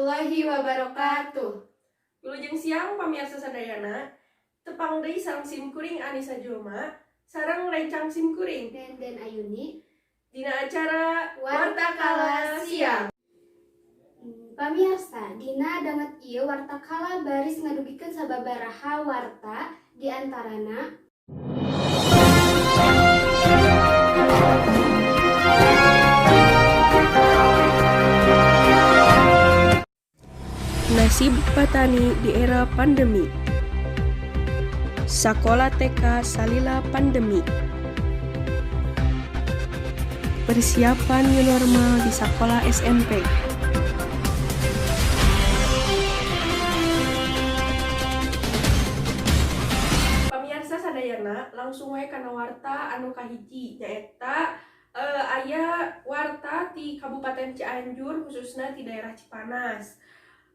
Warahmatullahi wabarakatuh. Wilujeng siang pamirsa sadayana. Tepang deui sareng sim kuring Anissa Julma sareng rencang sim kuring Denden Ayuni dina acara Wartakala Siang. Pamirsa, dina danget ieu Wartakala baris ngadugikeun sababaraha warta di antarana Nasib Patani di era pandemi. Sakola TK salila pandemi. Persiapan new normal di sekolah SMP. Pamirsa sadayana, langsung wae kana warta anu kahiji, nyaeta aya warta di Kabupaten Cianjur, khususnya di daerah Cipanas.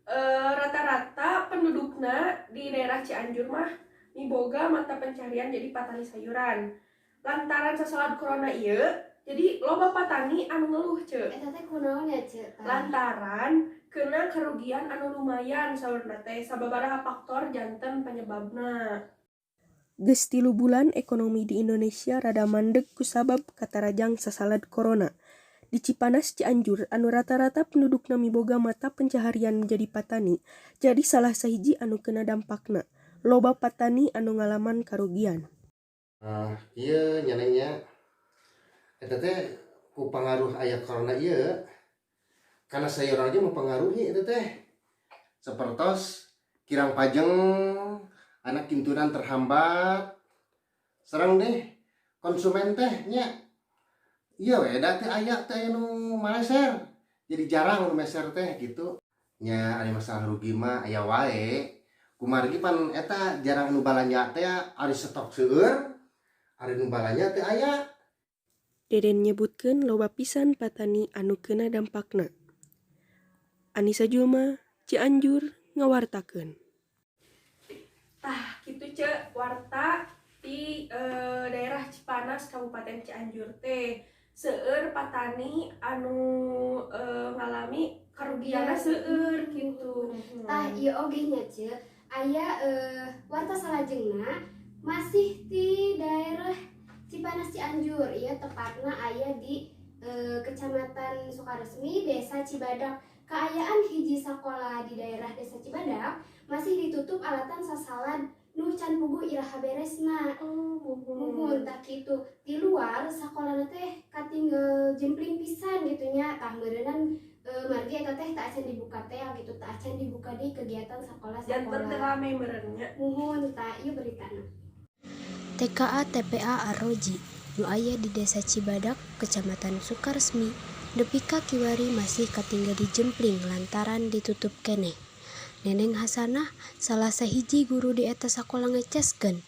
Rata-rata pendudukna di daerah Cianjur mah miboga mata pencarian jadi patani sayuran. Lantaran sasalad corona ieu, jadi loba patani anu ngeluh, Ce. Eta teh kunaon ya, Ce? Tah. Lantaran kena kerugian anu lumayan saurna teh, sababaraha faktor janten penyebabna. Geus 3 bulan ekonomi di Indonesia rada mandeg kusabab katarajang sasalad corona. Di Cipanas Cianjur anu rata-rata pendudukna miboga mata pencaharian menjadi patani, jadi salah sahiji anu kena dampakna. Loba patani anu ngalaman karugian. Ieu nya, Neng, nya. Eta teh ku pangaruh aya corona ieu, karena sayuran aja mempengaruhi eta teh. Sapertos kirang pajeng, anak kintunan terhambat. Sareng deh konsumen teh nya. Iya we da teh aya teh anu mareser. Jadi jarang nu meser teh gitu. Nya ari masalah rugi mah aya wae. Kumargi pan eta jarang anu balanja teh, ari stok seueur, ari nu balanja teh aya. Deden nyebutkeun loba pisan patani anu kena dampakna. Anissa Julma, Cianjur, ngawartakeun. Tah, kitu Ce, warta di daerah Cipanas, Kabupaten Cianjur teh. Seueur patani anu ngalami kerugianna seueur gitu. Tah, ieu oge nya, Ce, aya warta salajengna masih di daerah Cipanas Cianjur, ieu tepatna aya di Kecamatan Sukaresmi, Desa Cibadak. Kaayaan hiji sakola di daerah Desa Cibadak masih ditutup alatan sasalad nu can puguh iraha beresna. Oh, muhun. Muhun, tah kitu. Di luar sakolana teh katinggal jempling pisan gitu nya. Tah meureunnan margi eta teh tak acan dibuka teh gitu, tak acan dibuka di kegiatan sekolah-sekolah. Janten teu rame meureun nya. Muhun, tah ieu beritana. TKA TPA Arroji nu aya di Desa Cibadak, Kecamatan Sukaresmi, nepi ka kiwari masih katinggal dijempling lantaran ditutup keneh. Neneng Hasanah, salah sahiji guru di eta sakola, ngeceskeun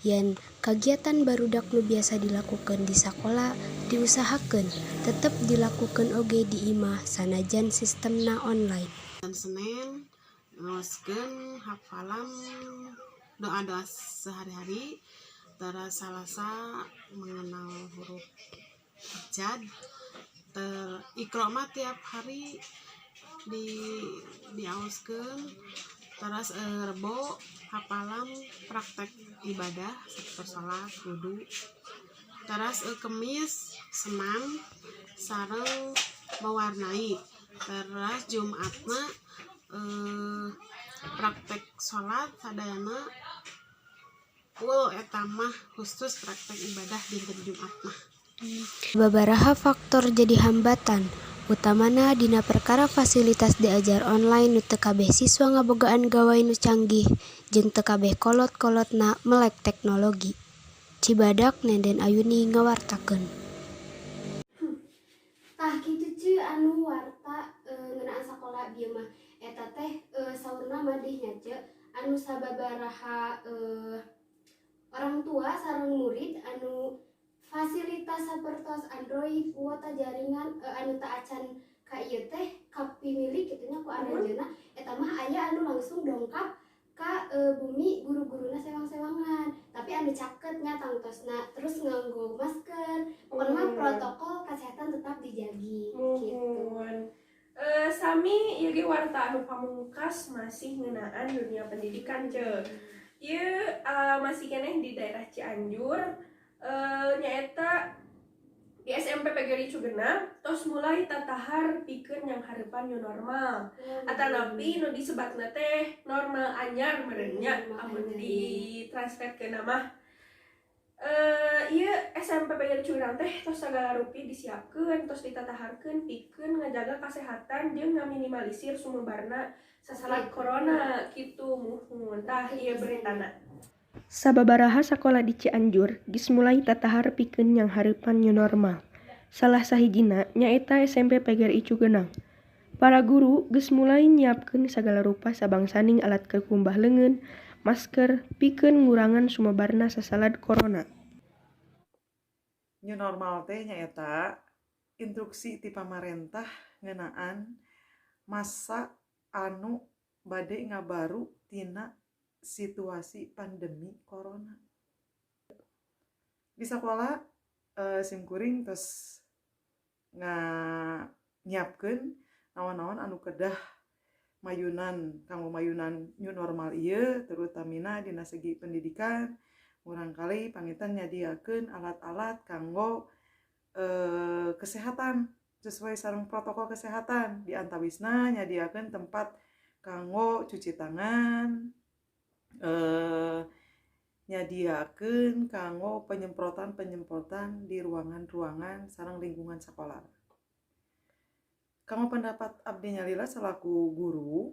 yen kagiatan barudak nu biasa dilakukeun di sakola diusahakeun tetep dilakukeun oge di imah sanajan sistemna online. Dan Senin ngaoskeun hafalan doa-doa sehari-hari, terus Salasa mengenal huruf abjad, ter Iqra mah tiap hari diaoskeun, terus Rebo hafalan praktek ibadah seperti salat, wudu, terus Kemis senam sareng mewarnai, terus Jumatna praktek salat sadayana full, eta mah khusus praktek ibadah dinten Jumat mah. Babaraha faktor jadi hambatan, utamana dina perkara fasilitas diajar online nu teu kabeh siswa ngabogaan gawai nu canggih jeung teu kabeh kolot-kolotna melek teknologi. Cibadak, Nenden Ayuni ngawartakeun. Tah kitu, Ce, anu warta ngeunaan sakola bieu mah. Eta teh saurna mah deh nya, Ce, anu sababaraha orang tua sareng murid anu fasilitas sapertos Android, kuota jaringan anu teu acan ka ieu teh kapimilik kitu nya ku aranjeunna, eta mah aya anu langsung dongkap ka bumi guru-guruna sewang-sewangan, tapi anu caket nya tangtosna, terus nganggo masker, pokoknya mah protokol kesehatan tetap dijagi gitu. Muhun. Sami ieu ge warta anu pamungkas masih ngeunaan dunia pendidikan, Ce. Ieu masih keneh di daerah Cianjur, nyaeta di SMP PGRI Cugenang tos mulai tatahar pikeun nyanghareupan new normal. Atanapi nu disebatna teh normal anyar meureun nya, Normal amun anyar. Ditranslate ke nama. Ieu SMP PGRI Cugenang teh tos sagala rupi disiapkeun, tos ditataharkeun pikeun ngajaga kasehatan jeung ngaminimalisir sumebarna sasalad corona kitu, muhun. Tah, ieu beritana. Sababaraha sakola di Cianjur geus mulai tatahar pikeun nyanghareupan new normal. Salah sahijina nyaeta SMP PGRI Cugenang. Para guru geus mulai nyiapkeun sagala rupa sabangsaning alat keur kumbah leungeun, masker, pikeun ngurangan sumebarna sasalad corona. New normal teh nyaeta instruksi ti pamarentah ngeunaan masa anu bade ngabaru tina situasi pandemi corona. Di sakola simkuring tos nyiapkeun naon-naon anu kedah mayunan kanggo mayunan new normal ieu, terutamina dina segi pendidikan. Murangkalih panginten nyadiakeun alat-alat kanggo kesehatan sesuai sareng protokol kesehatan, di antawisna nyadiakeun tempat kanggo cuci tangan, nyadiakeun kanggo penyemprotan-penyemprotan di ruangan-ruangan sareng lingkungan sekolah. Kanggo pendapat abdi nyalira selaku guru,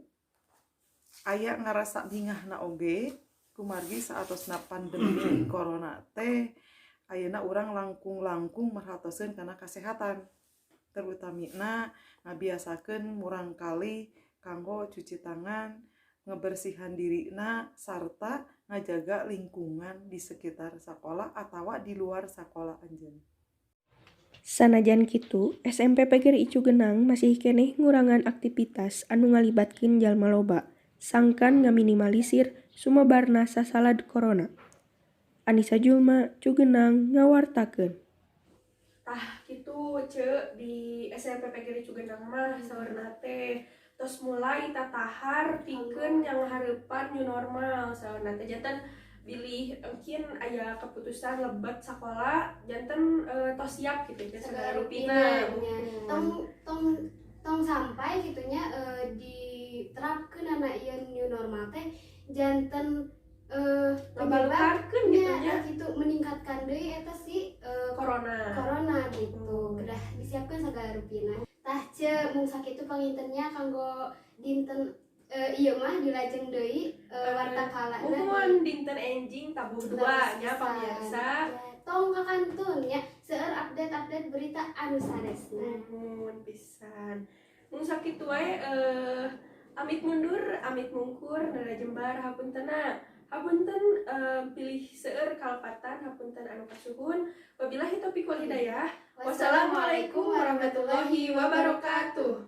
aya ngarasa bingahna oge kumargi saatosna pandemi corona teh ayeuna urang langkung-langkung merhatoskeun kana kasehatan, terutamina ngabiasakeun murangkalih kanggo cuci tangan, ngebersihan dirina, sarta ngajaga lingkungan di sekitar sekolah atawa di luar sekolah anjeun. Sanajan kitu, SMP PGRI Cugenang masih keneh ngurangan aktivitas anu ngalibatkeun jalma loba, sangkan ngaminimalisir sumebarna sasalad corona. Anisa Julma, Cugenang, ngawartakeun. Tah kitu, Ce, di SMP PGRI Cugenang mah saurna teh tos mulai tatahar pikeun nyanghareupan new normal. Saurna teh janten bilih mungkin aya keputusan lebet sekolah janten tos siap gitu ya segala Segala rupina. rupina, nya. Tong tong tong sampai gitu nya diterapkeun anu ieu new normal teh janten ngabalukarkeun gitu nya, nya. Gitu, meningkatkan deui eta si corona. Corona gitu. Kedah disiapkan segala rupina. Tah, Ce, mung sakitu panginten nya kanggo dinten ieu mah. Dilajeng deui warta kalana. Muhun, dinten enjing tabuh dua nya, pamirsa. Tong kakantun nya, seueur update-update berita anu sanesna. Muhun pisan. Mung sakitu wae, amit mundur, amit mungkur, nada jembar hapuntena. Hapunten bilih seueur kalepatan, hapunten anu kasuhun. Wabillahi taufiq wal hidayah. Wassalamualaikum warahmatullahi wabarakatuh.